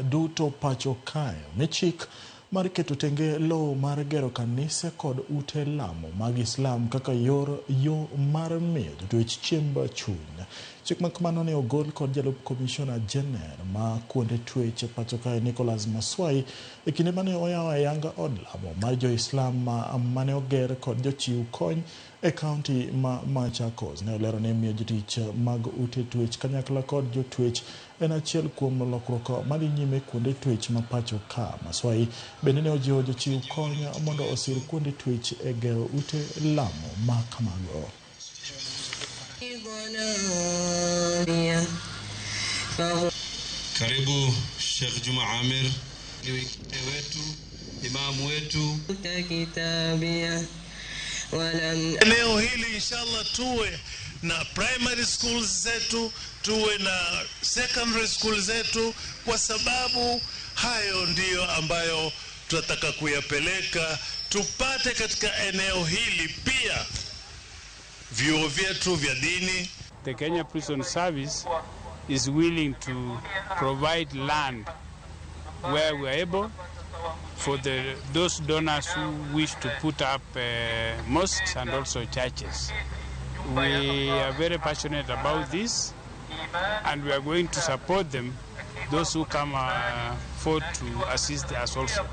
Duto pacho kae omi chik mar keto tenge lowo mar gero kanise kod ute lamo mag Islam kaka yor yo mar miyo jotwech chiemb chuny. Chik ma kamano ne ogol kod jalup komishona jener ma kuonde twech pacho kae Nicholas Maswai e kinde mane oyawo ayanga od lamo mar jo-Islam mane oger kod jochiw kony e kaunti ma Machakos. Ne olero ni miyo jotich mag ute twech kanyakla kod jotwech en achiel kuom lokruok madhi nyime kuonde twech ma pacho ka. Maswai bende ne ojiwo jochiw kony mondo osir kuonde twech e gero ute lamo ma kamago. Karibu Sheikh Juma Amir wetu, imamu wetu. Eneo hili inshallah tuwe na primary schools zetu, tuwe na secondary school zetu, kwa sababu hayo ndiyo ambayo tunataka kuyapeleka, tupate katika eneo hili pia vyuo vyetu vya dini. The Kenya Prison Service is willing to provide land where we are able for those donors who wish to put up mosques and also churches. We are very passionate about this, and we are going to support them, those who come forward to assist us also.